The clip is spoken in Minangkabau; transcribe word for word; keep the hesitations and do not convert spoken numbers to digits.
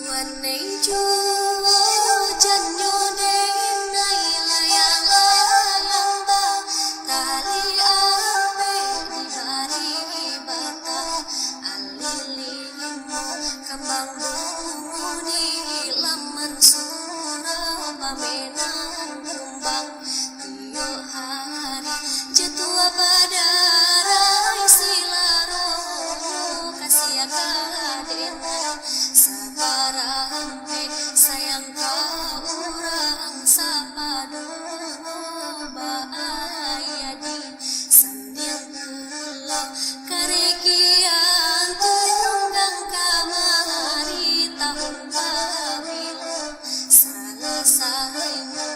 Wanai jo jannyo denai layang-layang ba tali apek di hari bata. Alilin kambang bungo di laman surau, pamenan kumbang tiok hari. Jatuah padarai silaronyo, kasiah ka denai saparampek, sayang ka urang sapado baayah di sandiang pulau. Karikian tunggang kamari, tahun pabilo salasainyo.